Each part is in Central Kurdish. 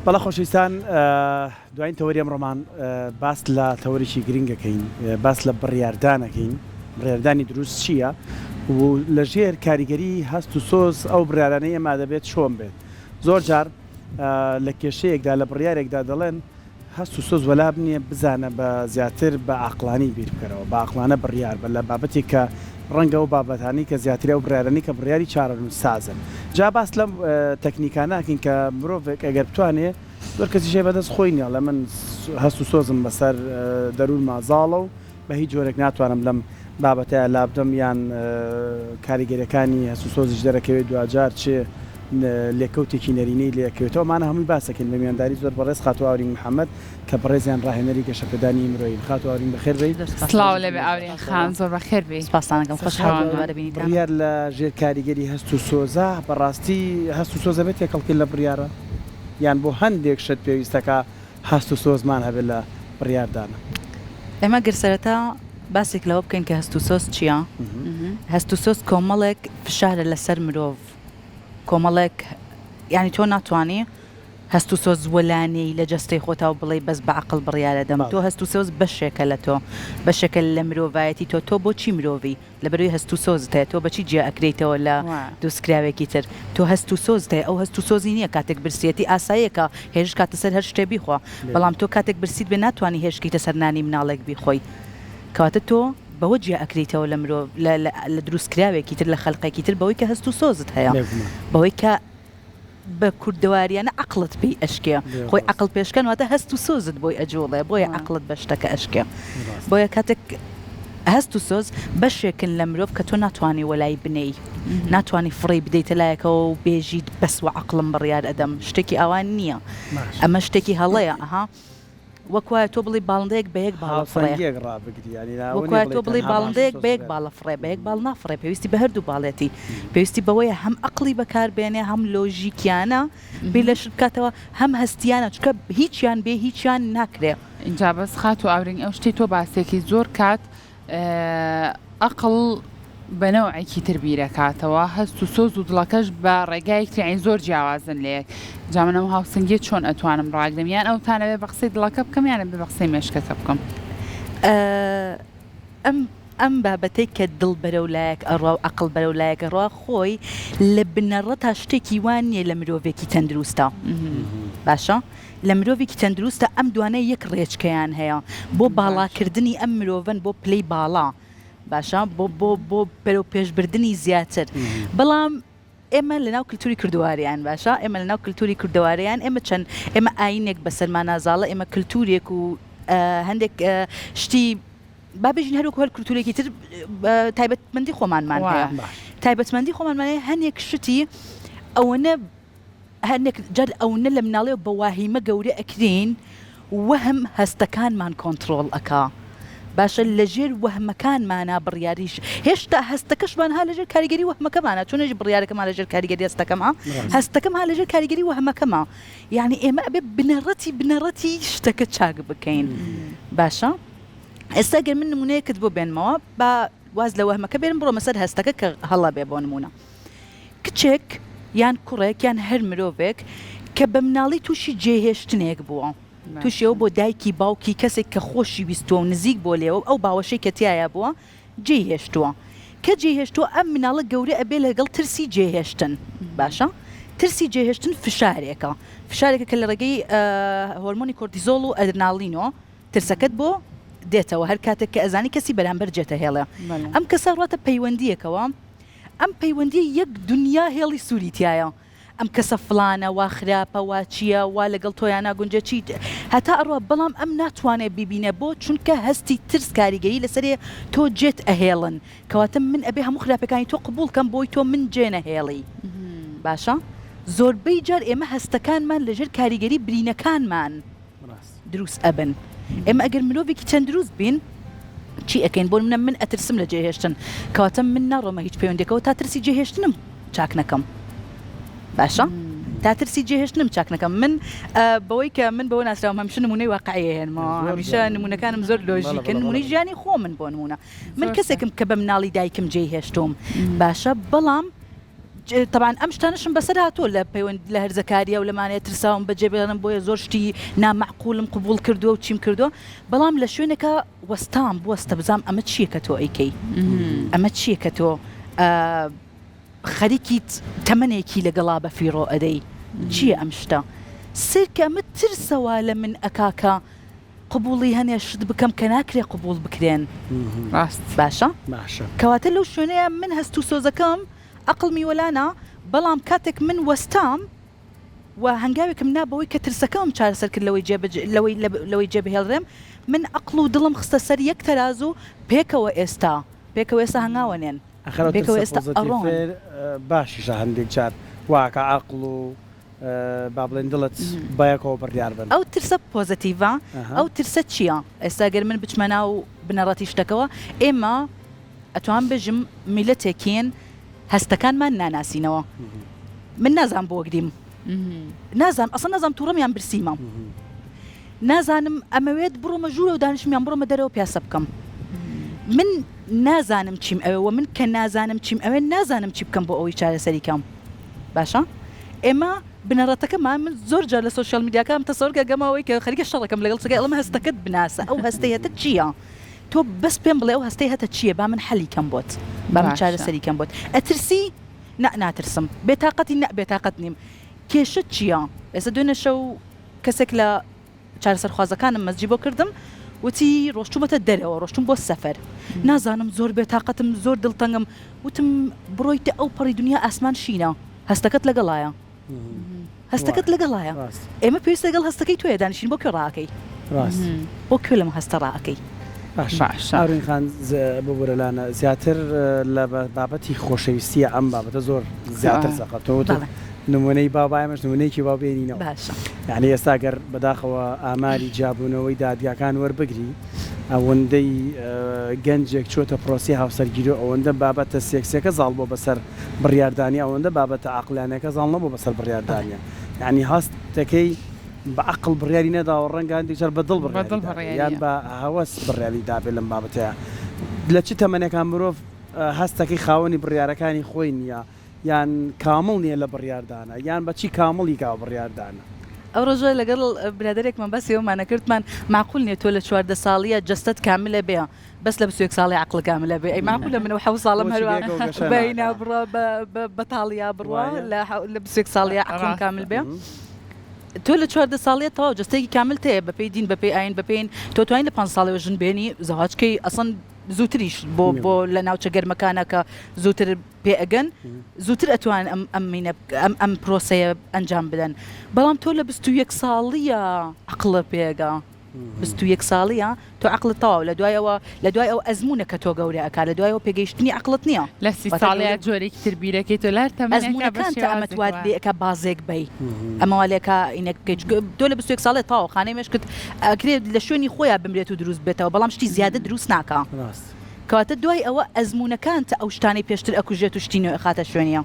بەڵێ خۆشەویستان دواین تەوەری ئەمڕۆمان باس لە تەوەرێکی گرنگ ئەکەین باس لە بڕیاردان ئەکەین بڕیاردانی دروست چییە و لە ژێر کاریگەری هەست و سۆز ئەو بڕیارانەی ئێمە دەبێت چۆن بێت زۆر جار لە کێشەیەکدا لە بڕیارێکدا دەڵێن هەست و سۆز وەلا بنێ بزانە بە زیاتر بە عەقڵانی بیر بکەرەوە بە عەقڵانە بڕیار بە لە بابەتێک کە ڕەنگە ئەو بابەتانەی کە زیاتر ئەو بڕیارانەی کە بڕیاری چارەنووسسازن جا باس لەم تەکنیکانە ئەکەین کە مرۆڤێک ئەگەر بتوانێ زۆر کەسیش هەیە بەدەست خۆی نیە ئەڵێ من هەست و سۆزم بەسەر دەروونما زاڵە و بە هیچ جۆرێک ناتوانم لەم بابەتەیا لابدەم یان کاریگەریەکانی هەست و سۆزیش دەرەکەوێت دواجار چ لێکەوتێکی نەرێنی لێکەوێتەوە ئەمانە هەمووی باس دەکەین بە میوانداری زۆر بەڕێز خاتوو ئاورین محەمەد کە بەڕێزیان ڕاهێنەری گەشەپێدانی مرۆیین خاتوو ئاورین بەخێر بێی. سڵاو لێبێ ئاورین خان زۆر بەخێر بێی. سپاستان ئەکەم خۆشحاڵم دووبارە بینیتان. بڕیار لە ژێر کاریگەری هەست و سۆزە بەڕاستی هەست و سۆز ئەبێت تێکەڵکرد لە بڕیارە یان بۆ هەندێک شت پێویستەکا هەست و سۆزمان هەبێت لە بڕیاردانا. ئێمە گەر سەرەتا باسێک لەوە بکەین کە هەست و سۆز چییە؟ هەست و سۆز کۆمەڵێک فشارە لەسەر مرۆڤ، کۆمەڵێک یانی تۆ ناتوانی هەست و سۆز وەلانێی لە جەستەی خۆتا و بڵێی بەس بە عەقڵ بڕیارەدەم، تۆ هەست و سۆز بەشێکە لە تۆ، بەشێکە لە مرۆڤایەتی تۆ، تۆ بۆچی مرۆڤی؟ لەبەرئەوەی هەست و سۆزت هەیە تۆ بەچی جیا ئەکرێیتەوە لە دروستکراوێکی تر تۆ هەست و سۆزت هەیە ئەو هەست و سۆزی نیە کاتێک برسیەتی ئاساییە کە هێرش کاتە سەر هەر شتێ بیخوا بەڵام تۆ کاتێک برسیت بێ ناتوانی هێرش کەیتە سەر نانی مناڵێک بیخۆی کەواتە تۆ بەوە جیا ئەکرێیتەوە لە مرۆڤ لە لە دروستکراوێکی تر لە خەلقێکی تر بەوەی کە هەست و سۆزت هەیە بەوەی کە بە کوردەواریانە عەقڵت پێی ئەشکێ خۆی عەقڵ پێشکان واتە هەست و سۆزت بۆی ئەجوڵێ بۆیە عەقڵت بە شتەکە ئەشکێ بۆیە کاتێک هەست و سۆز بەشێکن لە مرۆڤ کە تۆ ناتوانانی وەلای بنێی ناتوانانی فڕێی بدەیتە لایەکەوە و بێژیت بەس وە عەقڵم بڕیار ئەدەم شتێکی ئاوان نییە ئەمە شتێکی هەڵەیە ئەها وەک وایە تۆ بڵێی باڵندەیەک بە یەک باڵ ئەفڕێ. هاوسەنگیەک ڕابگری یانی ئەوە وەک نیە وایە تۆ بڵێی بڵێی تەنها باڵندەیەک باشە بە یەک باڵ ئەفڕێ، بە یەک باڵ نافڕێ، پێویستی بە هەردوو باڵیەتی. پێویستی بەوەیە هەم ئەقڵی بەکار بێنێ، هەم لۆژیکیانە بیر لە شت بکاتەوە، هەم هەستیانە، چونکە هیچیان بێ هیچیان ناکرێ. ئینجا بەس خاتوو ئاورین ئەو شتەی تۆ باسێکی زۆر کات ئەقڵ بە نەوعێکی تر بیرەکاتەوە هەست و سۆز و دڵەکەش بە ڕێگایەک تر یانی زۆر جیاوازن لە یەک جا من ئەو هاوسەنگیە چۆن ئەتوانم ڕاگرم یان ئەوتان ئەبێ بە قسەی دڵەکە بکەم یان ئەبێ بە قسەی مێشکەکە بکەم؟ ئەم ئەم بابەتەی کە دڵ بەرەو لایەک ئەڕوا و عەقڵ بەرەو لایەک ئەڕوا خۆی لە بنەڕەتا شتێکی وا نییە لە مرۆڤێکی تەندروستا باشە لە مرۆڤێکی تەندروستە ئەم دوانە یەک ڕێچکەیان هەیە بۆ باڵاکردنی ئەم مرۆڤەن بۆ پلەی باڵا باشە بۆ بۆ بۆ بەرەو پێشبردنی زیاتر بەڵام ئێمە لەناو کلتوری کوردواریان باشە ئێمە لەناو کلتوری کوردەواریان ئێمە چەند ئێمە ئاینێک بەسەرمانا زاڵە ئێمە کلتورێک و هەندێک شتی با بێژین هەروەکو هەر کلتورێکی تر تایبەتمەندی خۆمانمان هەیە تایبەتمەندی خۆمانمان هەیە هەنێک شتی ئەوەنە هەندێک جار ئەونە لە مناڵیەوە بە واهیمە گەورە ئەکرێین وەهم هەستەکانمان کۆنتڕۆڵ ئەکا باشە لەژێر وەهمەکانمانا بڕیاریش هێشتا هەستەکەشمان ها لەژێر کاریگەری وەهمەکەمانە چۆنیش بڕیارەکەمان لەژێر کاریگەری هەستەکەما هەستەکەم ها لەژێر کاریگەری وەهمەکەما یعنی ئێمە ئەبێ بنەڕەتی بنەڕەتی شتەکە چاک بکەین باشە ئێستا گەر من نمونەیەکت بۆ بێنمەوە با واز لە وەهمەکە بێنم بڕۆمە سەر هەستەکە کە هەڵە بێ بۆ نمونە کچێک یان کوڕێک یان هەر مرۆڤێک کە بە مناڵی تووشی جێهێشتنێک بووە، تووشی ئەوە بووە دایکی، باوکی، کەسێک کە خۆشی ویستووە و نزیک بووە لێوە ئەو باوەشەی کە تیایا بووە جێی هێشتووە. کە جێی هێشتووە ئەم مناڵە گەورە ئەبێ لەگەڵ ترسی جێهێشتن. باشە ترسی جێهێشتن فشارێکە، فشارێکە کە لە ڕێگەی هۆرمۆنی کۆرتیزۆڵ و ئەدرناڵینەوە ترسەکەت بۆ دێتەوە هەر کاتێک کە ئەزانی کەسی بەرامبەر جێتەهێڵێ. ئەم کەسە ڕواتە پەیوەندییەکەوە ئەم پەیوەندیە یەک دونیا هێڵی سوری تیایە ئەم کەسە فڵانە وا خراپە وا چیە وا لەگەڵ تۆیا ناگونجێ چی هەتا ئەڕوا بەڵام ئەم ناتوانێ بیبینێ بۆ چونکە هەستی ترس کاریگەری لەسەرێ تۆ جێت ئەهێڵن کەواتە من ئەبێ هەموو خراپەکانی تۆ قبوڵ کەم بۆی تۆ من جێ نەهێڵی باشە زۆربەی جار ئێمە هەستەکانمان لەژێر کاریگەری برینەکانمان دروست ئەبن ئێمە ئەگەر مرۆڤێکی تەندروست بین چی ئەکەین بۆ منە من ئەترسم لە جێهێشتن کەواتە من ناڕۆمە هیچ پەیوەندێکەوە تا ترسی جێهێشتنم چاک نەکەم باشە تا ترسی جێهێشتنم چاک نەکەم من بەوەی کە من بەوە ناسراوم هەمیشە نمونەی واقعی هێنمەوە هەمیشە نمونەکانم زۆر لۆژیکن نمونەی ژیانی خۆ من بۆ نمونە من کەسێکم کە بە مناڵی دایکم جێی هێشتوم باشە بەڵام. تەبعەن ئەم شتانەشم بەسەر هاتووە لە پەیوەند لە هەرزەکاریە و لەمانەیە ترساوم بەجێ بێڵم بۆیە زۆر شتی نامەعقولم قبوڵ کردووە و چیم کردووە بەڵام لە شوێنێکا وەستام بوەستە بزانم ئەمە چییە کە تۆ ئەیکەی ئەمە چییە کە تۆ خەریکیت تەمەنێکی لەگەڵا بەفیڕۆ ئەدەی چییە ئەم شتە سەیرکە ئەمە ترسە وا لە من ئەکا کە قبوڵی هەنێ شت بکەم کە ناکرێ قبوڵ بکرێن. ڕاست. باشە؟ باشە. کەواتە لەو شوێنەیا من هەست و سۆزەکەم ئەقڵمی وەلانا، بەڵام کاتێک من وەستام و هەنگاوێکم نا بەوەی کە ترسەکەمم چارەسەر کرد لەوەی جێبەجێ لەوەی لەوەی جێبهێڵرێم، من ئەقڵ و دڵم خستە سەر یەک تەرازوو، پێکەوە ئێستا پێکەوە ئێستا هەنگاو ئەنێن، ئەخر ئەو پێکەوە ترسە ئێستا ئەڕۆن. پۆزەتیڤ باشیشە هەندێک جار وا ئەکا عەقڵ و با بڵێین دڵت بەیەکەوە بڕیار بەن. ئەو ترسە پۆزەتیڤە، ئەو ترسە چییە؟ ئێستا گەر من بچمە ناو بنەڕەتی شتەکەوە، ئێمە ئەتوانم بێژم میللەتێکین هەستەکانمان ناناسینەوە. من نازانم بۆ گریم، نازانم ئەسڵەن نازانم توڕەم یان برسیمە، نازانم ئەمەوێت بڕۆمە ژوورەوە دانیشم یان بڕۆمە دەرەوە پیاسە بکەم. من نازانم چیم ئەوێ و من کە نازانم چیم ئەوێ نازانم چی بکەم بۆ ئەوەی چارەسەری کەم. باشە ئێمە بنەڕەتەکەمان من زۆر جار لە سۆشیال میدیاکان تەسەور کە گەمە ئەوەی کە خەریکە شەڕەکەم لەگەڵ سەگای ئەڵێم هەستەکەت بناسە ئەو هەستەی هەتە چییە تۆ بەس پێم بڵێ ئەو هەستەی هەتە چییە با من حەلی کەم بۆت با من باشە. چارەسەری کەم بۆت ئەترسی نا ناترسم بێتاقەتی نا بێتاقەت نیم کێشەت چییە ئێستا دوێنێ شەو کەسێک لە چارەسەرخوازەکانم مەسجی بۆ کردم وتی ڕۆشتومەتە دەرەوە ڕۆشتوم بۆ سەفەر نازانم زۆر بێتاقەتم زۆر دڵتەنگم وتم بڕۆیتە ئەو پەڕی دنیا ئاسمان شینە هەستەکەت لەگەڵایە هەستەکەت لەگەڵایە ئێمە پێویستە لەگەڵ هەستەکەی تۆیە دانیشین بۆ کوێ ڕاکەی ڕاست بۆ کوێ لەم هەستە ڕاکەی باشە ئارین خان ببورە لانە زیاتر لە بابەتی خۆشەویستیە ئەم بابەتە زۆر زیاتر زەقە تۆ وتت نمونەی باو با ئێمەش نمونەیەکی باو بێنینەوە باشە. یانی ئێستا گەر بەداخەوە ئاماری جیابوونەوەی دادگاکان وەربگری ئەوەندەی گەنجێک چۆتە پرۆسەی هاوسەرگیری و ئەوەندە بابەتە سێکسیەکە زاڵ بووە بەسەر بڕیاردانی ئەوەندە بابەتە عەقلانیەکە زاڵ نەبووە بەسەر بڕیاردانیا یانی هەستەکەی بە عەقڵ بڕیاری نەداوە ڕەنگە هەندێک جار بە دڵ بڕیاری دابێ یان بە هەوەس بڕیاری دابێ لەم بابەتەیا لە چ تەمەنێکا مرۆڤ هەستەکەی خاوەنی بڕیارەکانی خۆی نییە یان کامڵ نییە لە بڕیاردانە یان بە چی کامڵی کاوە بڕیاردانە؟ ئەو ڕۆژە لەگەڵ برادەرێکمان باسی ئەوەمان ئەکرد وتمان مەعقول نییە تۆ لە 14 ساڵیە جەستەت کاملە بێ بەس لە 21 ساڵی عەقڵ کاملە بێ ئەی مەعقولە من ئەو حەوت ساڵەم بۆچی هەروا بەیەکەوە گەشە بە هینا ناکا؟ بڕوا بە بە بەتاڵیا بڕوا وایە؟ لە لە 21 ساڵیە عەقڵم ڕاستە. کامل بێ تۆ لە 14 ساڵیە تەواو جەستەیەکی کاملت هەیە بەپێی دین بەپێی ئاین بەپێی تۆ توانی لە پانزە ساڵیەوە ژن بێنی زەواج کەی ئەسڵەن زووتریش بۆ بۆ لە ناوچە گەرمەکانە کە زووتر پێ ئەگەن زووتر ئەتوانن ئەم ئەم مینە ئەم ئەم پرۆسەیە ئەنجام بدەن بەڵام تۆ لە 21 ساڵیە عەقڵت پێ ئەگا 21 ساڵیە تۆ عەقڵت تەواو لە دوای ئەوە لە دوای ئەو ئەزموونە کە تۆ گەورە ئەکا لە دوای ئەوە پێگەیشتنی عەقڵت نییە لە سی واتە ساڵیا گەورە جۆرێکی تر بیرەکەی تۆ لە هەر تەمەنێکا بە ئەزموونەکانتە ئەمەت شێوازێک وات وایە. لێ ئەکا بازێک بەی ئەمە وا لێ ئەکا ئینەک بکەی چونکە تۆ لە 21 ساڵێ تەواو خانەی مێشکت ئەکرێ لە شوێنی خۆیا بمرێت و دروست بێتەوە بەڵام شتی زیادە دروست ناکا. ڕاست. کەواتە دوای ئەوە ئەزموونەکانتە ئەو شتانەی پێشتر ئەکوژێت و شتی نوێ ئەخاتە شوێنی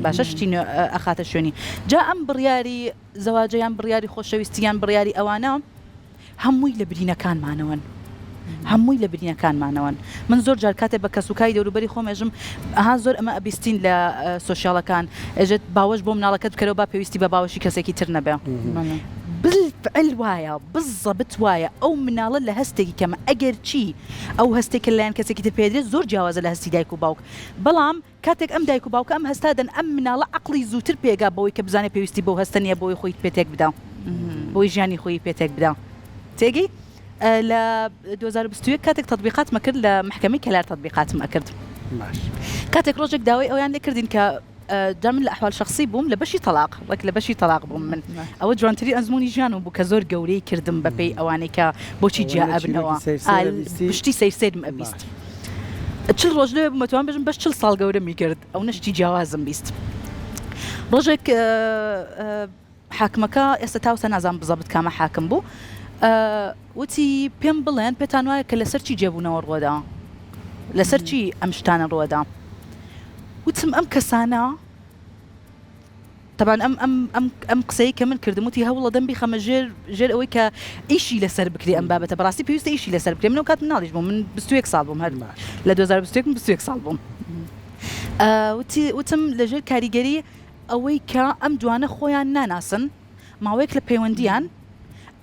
باشە شتی نوێ ئەخاتە شوێنی جا ئەم بڕیاری زەواجە یان بڕیاری خۆشەویستی یان بڕیاری ئەوانە هەمووی لە برینەکانمانەوەن هەمووی لە برینەکانمانەوەن من زۆر جار کاتێ بە کەس و کاری دەوروبەری خۆم ئێژم ئەها زۆر ئەمە ئەبیستین لە سۆشیاڵەکان ئێژێت باوەش بۆ مناڵەکەت بکەرەوە با پێویستی بە باوەشی کەسێکی تر نەبێ بالفعل وایە بزەبت وایە ئەو مناڵە لە هەستێکی کەمە ئەگەر چی ئەو هەستەی کە لەلایەن کەسێکی تر پێدرێت زۆر جیاوازە لە هەستی دایک و باوک بەڵام کاتێک ئەم دایک و باوکە ئەم هەستە دەن ئەم مناڵە عەقڵی زووتر پێگا بەوەی کە بزانێت پێویستی بەو هەستە نییە بۆی خۆی پێ تێک بدا بۆی ژیانی خۆی پێ تێک بدا تێگەی لە 2021 کاتێک تەطبیقاتمە کرد لە محکمەی کەلار تەطبیقاتم ئەکرد باش کاتێک ڕۆژێک داوای ئەویان لێ کردین کە جا من لە ئەحوال شەخسی بووم لە بەشی تەلاق ڕێک لە بەشی تەلاق بووم من ئەوە جوانترین ئەزموونی ژیانم بوو کە زۆر گەورەی کردم بەپێی ئەوانەی کە بۆچی جیا ئەبنەوە شتی سەیر سەیرم ئەبیست چل ڕۆژ لەوێ بووم ئەتوانم بێژم بەش چل ساڵ گەورەمی کرد ئەو نەشتی جیاوازم بیست ڕۆژێک حاکمەکە ئێستا تاوسە نازانم بزەبت کامە حاکم بوو وتی پێم بڵێن پێتان وایە کە لەسەر چی جێبوونەوە ڕوەدا لەسەر چی ئەم شتانە ڕوەدا وتم ئەم کەسانە تەبان ئەم ئەم ئەم ئەم قسەی کە من کردم وتی هەوڵەدەم بیخەمە ژێر ژێر ئەوەی کە ئیشی لەسەر بکرێ ئەم بابەتە بەڕاستی پێویستە ئیشی لەسەر بکرێ من ئەو کات مناڵیش بووم من 21 ساڵ بووم هەر لە 2021 من 21 ساڵ بووم. وتی وتم لەژێر کاریگەری ئەوەی کە ئەم دوانە خۆیان ناناسن ماوەیەک لە پەیوەندیان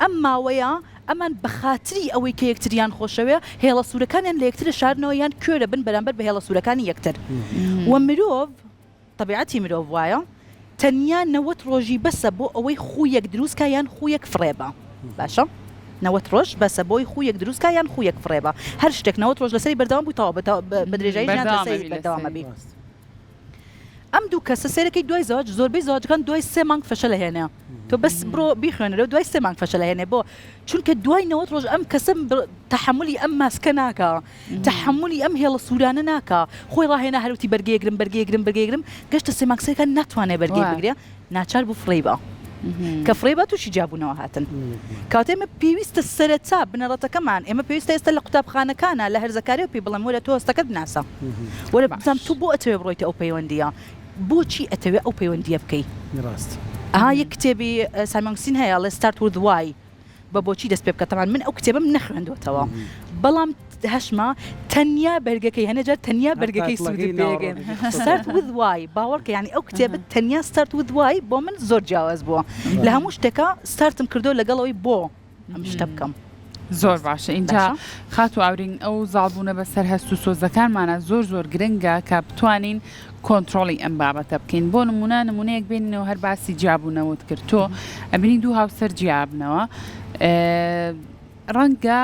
ئەم ماوەیە ئەمان بە خاتری ئەوەی کە یەکتریان خۆشەوێ هێڵە سوورەکانیان لە یەکتر شارنەوە یان کوێرە بن بەرامبەر بە هێڵە سوورەکانی یەکتر و مرۆڤ تەبیعەتی مرۆڤ وایە تەنیا 90 ڕۆژی بەسە بۆ ئەوەی خوویەک دروست کا یان خوویەک فڕێ با باشە 90 ڕۆژ بەسە بۆی خوویەک دروست کا یان خوویەک فڕێ با هەر شتێک 90 ڕۆژ لەسەری بەردەوام بووی تەواو بە درێژایی ژیان لەسەری بەردەوام ئەبی. ئەم دوو کەسە سەیرەکەی دوای زەواج زۆربەی زەواجەکان دوای سێ مانگ فەشەل ئەهێنێ تۆ بەس بڕۆ بیخوێنەرەوە دوای سێ مانگ فەشەل ئەهێنێ بۆ چونکە دوای 90 ڕۆژ ئەم کەسە تەحەمولی ئەم ماسکە ناکا تەحەمولی ئەم هێڵە سوورانە ناکا خۆی ڕاهێنا هەروتی بەرگەیەگرم بەرگەیەگرم بەرگەیەگرم گەشتە سێ مانگ سێکان ناتوانێ بەرگەی بگرێ ناچار بوو فڕێی با کە فڕێی با تووشی جیابوونەوە هاتن. کەواتە ئێمە پێویستە سەرەتا بنەڕەتەکەمان ئێمە پێویستە ئێستا لە قوتابخانەکانا لە هەرزەکاریەوە پێی بڵێم وەرە تۆ هەستەکەت بناسە وەرە بزانم تۆ بۆ ئەتەوێ بڕۆیتە ئەو پەیوەندییە بۆچی ئەتەوێ ئەو پەیوەندییە بکەی. ڕاست. ئەها یەک کتێبی سایمۆن سین هەیە ئەڵێ Start with Why بە بۆچی دەست پێ بکە تەبعەن من ئەو کتێبەم نەخوێندوەتەوە بەڵام هەشمە تەنیا بەرگەکەی هەنێ جار تەنیا بەرگەکەی سوودت پێگەین Start with Why باوەڕکە یانی ئەو کتێبە تەنیا Start with Why بۆ من زۆر جیاواز بووە لە هەموو شتێکا ستارتم کردو لەگەڵ ئەوەی بۆ ئەم شتە بکەم. زۆر باشە ئینجا خاتوو ئاورین ئەو زاڵبوونە بەسەر هەست و سۆزەکانمانە زۆر زۆر گرنگە کە بتوانین کۆنترۆڵی ئەم بابەتە بکەین بۆ نمونە نمونەیەک بێنینەوە هەر باسی جیابوونەوەت کرد تۆ ئەبینی دوو هاوسەر جیابنەوە ڕەنگە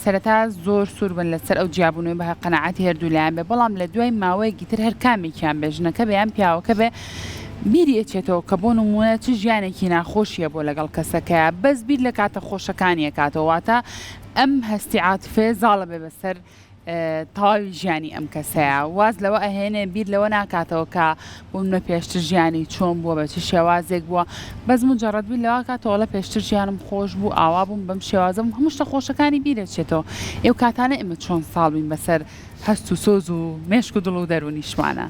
سەرەتا زۆر سوور بن لەسەر ئەو جیابوونەوەی بە قەناعەتی هەردوو لایان بێ بەڵام لە دوای ماوەیەکی تر هەر کامێکیان بێ ژنەکە بێ یان پیاوەکە بێ بیری ئەچێتەوە کە بۆ نموونە چ ژیانێکی ناخۆشیە بۆ لەگەڵ کەسەکەیا بەس بیر لە کاتە خۆشەکانی ئەکاتەوە واتە ئەم هەستی عاتفەیە زاڵە بێ بەسەر تەواوی ژیانی ئەم کەسەیە واز لەوە ئەهێنێ بیر لەوە ناکاتەوە کە بۆ منە پێشتر ژیانی چۆن بووە بە چ شێوازێک بووە بەس مجرد بیر لەوە کاتەوە لە پێشتر ژیانم خۆش بوو ئاوا بووم بەم شێوازە بووم هەموو شتە خۆشەکانی بیر ئەچێتەوە ئێو کاتانە ئێمە چۆن ساڵ بین بەسەر هەست و سۆز و مێشک و دڵ و دەروونیشمانە.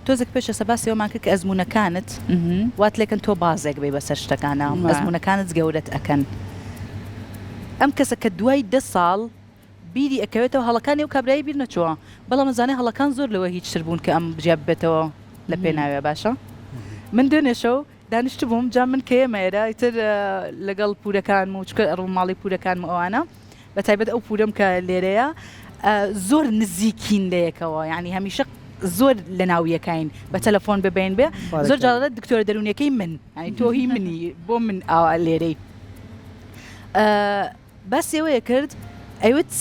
تۆزێک پێش ئێستا باسی ئەوەمان کرد کە ئەزموونەکانت وات لێکەن تۆ بازێک بی بەسەر شتەکانا ئەزموونەکانت گەورەت ئەکەن ئەم کەسە کە دوای دە ساڵ بیری ئەکەوێتەوە هەڵەکانی ئەو کابرایەی بیر نەچووە بەڵام ئەزانێ هەڵەکان زۆر لەوە هیچتر بوون کە ئەم جیا ببێتەوە لە پێناوێ باشە من دوێنێ شەو دانیشتبووم جا من کە یەمە ئێرە ئیتر لەگەڵ پورەکانم و چونکە ئەڕۆم ماڵی پورەکانم و ئەوانە بە تایبەت ئەو پورەم کە لێرەیە زۆر نزیکین لە یەکەوە یعنی هەمیشە زۆر لە ناو یەکاین بە تەلەفۆن بێ بەین بێ زۆر جارە دکتۆرە دەروونیەکەی من یعنی تۆ هی منی بۆ من ئاوا لێرەی باسی ئەوەیە کرد ئەیوت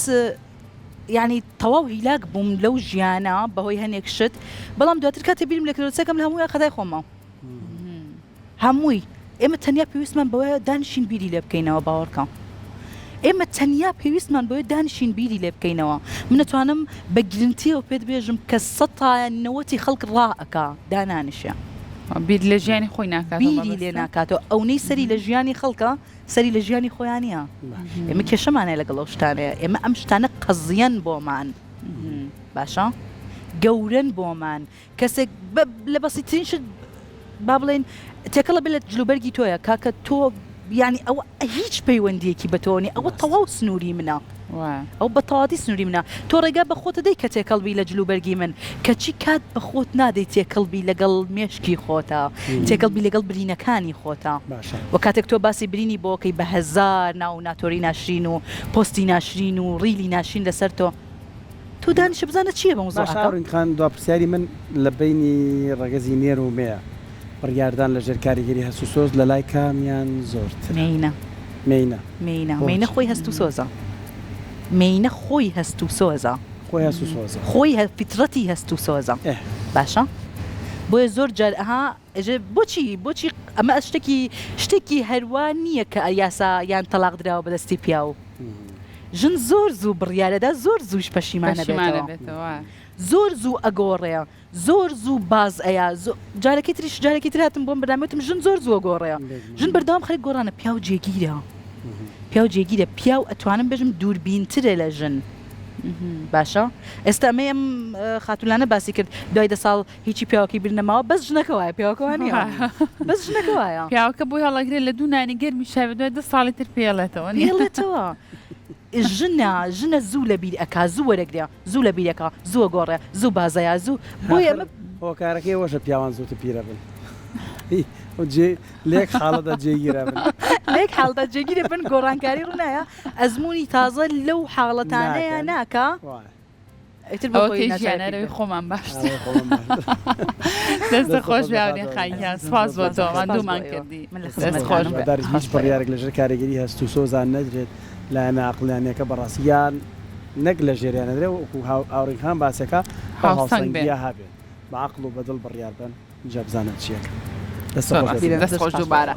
یانی تەواو هیلاک بووم لەو ژیانە بەهۆی هەنێک شت بەڵام دواتر کاتێ بیرم لێکردەوە چەکەم لە هەموویان خەتای خۆمە هەمووی ئێمە تەنیا پێویستمان بەوەیە دانیشین بیری لێ بکەینەوە باوەڕکە ئێمە تەنیا پێویستمان بەوەیە دانیشین بیری لێ بکەینەوە من ئەتوانم بە گرنتیەوە پێت بێژم کە سەتایە نەوەتی خەڵک ڕائەکا دانانیشێ بیر لە ژیانی خۆی ناکاتەوە بیری لێ ناکاتەوە ئەونەی سەری لە ژیانی خەڵکە سەری لە ژیانی خۆیان نییە. ئێمە کێشەمان هەیە لەگەڵ ئەو شتانەیە. ئێمە ئەم شتانە قەزیەن بۆمان. باشە؟ گەورەن بۆمان. کەسێک لە بەسیترین شت با بڵێین تێکەڵە بێت لە جلوبەرگی تۆیە کاکە تۆ یانی ئەوە هیچ پەیوەندیەکی بە تۆوە نیە ئەوە تەواو سنووری منە. ئەو بە تەواتی سنووری منە. تۆ ڕێگا بە خۆتە دەی کە تێکەڵ بی لە جلوبەرگی من، کەچی کات بە خۆت نادەی تێکەڵ بی لەگەڵ مێشکی خۆتا، تێکەڵ بی لەگەڵ برینەکانی خۆتا. وە کاتێک تۆ باسی برینی بۆ ئەکەی بە هەزار ناو و ناتۆری ناشرین و پۆستی ناشرین و ڕیلی ناشرین لەسەر تۆ، تۆ دانیشە بزانە چییە باشە مەوزوعەکە. ئاورین خان دوا پرسیاری من لە بەینی ڕەگەزی نێر و مێ بڕیاردان لە ژێر کاریگەری هەست و سۆز لە لای کامیان زۆرترە؟ مێینە. مێینە. مێینە. مێینە خۆی هەست و سۆزە. مێینە خۆی هەست و سۆزە. خۆی هەست و سۆزە. خۆی فیترەتی هەست و سۆزە. باشە بۆیە زۆر جار ئەها بۆچی بۆچی ئەمە شتێکی شتێکی هەروا نییە کە یاسا یان تەلاق دراوە بەدەستی پیاو. ژن زۆر زوو بڕیارەدا زۆر زووش پەشیمانە بێتەوە. زۆر زوو ئەگۆڕێ. زۆر زوو باز ئەیا جارەکی تریش جارێکی تر هاتم بۆم بەرنامە وتم ژن زۆر زووە گۆڕێ ژن بەردەوام خەریک گۆڕانە پیاو جێگیرە پیاو جێگیرە پیاو ئەتوانم بێژم دووربینترە لە ژن باشە ئێستا ئەمەی ئەم خاتولانە باسی کرد دوای دە ساڵ هیچی پیاوەکەی بیر نەماوە بەس ژنەکە وایە پیاوەکە وا نییە بەس ژنەکە وایە پیاوەکە بۆی هەڵەگرێ لە دوو نانی گەرمی شاوێ دوای دە ساڵی تر پێڵێتەوە پێڵێتەوە. ژنە ژنە زوو لە بیر ئەکا زوو وەرەگرێ زوو لە بیرەکا زوو ئەگۆڕێ زوو بازەیا زوو بۆیە ئەمە. هۆکارەکەی ئەوەشە پیاوان زووتر پیرە بن جێ لەیەک حاڵەتدا جێگیرە بن. لەیەک حاڵەتدا جێگیرە بن گۆڕانکاری ڕوونایە ئەزموونی تازە لەو حاڵەتانەیا ناکا. ئیتر بۆ خۆی ژیانەرەوەی خۆمان باشتر دەست خۆش بێ خانگیان سپاس بۆ تۆ ماندوومان کردی دەست خۆش هیچ بڕیارێک لەژێر کاریگەری هەست و سۆزان نەدرێت لایەنە عەقڵانیەکە بەڕاستی یان نەک لە ژێریان نەدرێت وەکو هاوڕین خان باسەکە هاوسەنگیە هەبێت بە عەقڵ و بە دڵ بڕیار بەن جا بزانن چیەکە دەست خۆش دووبارە.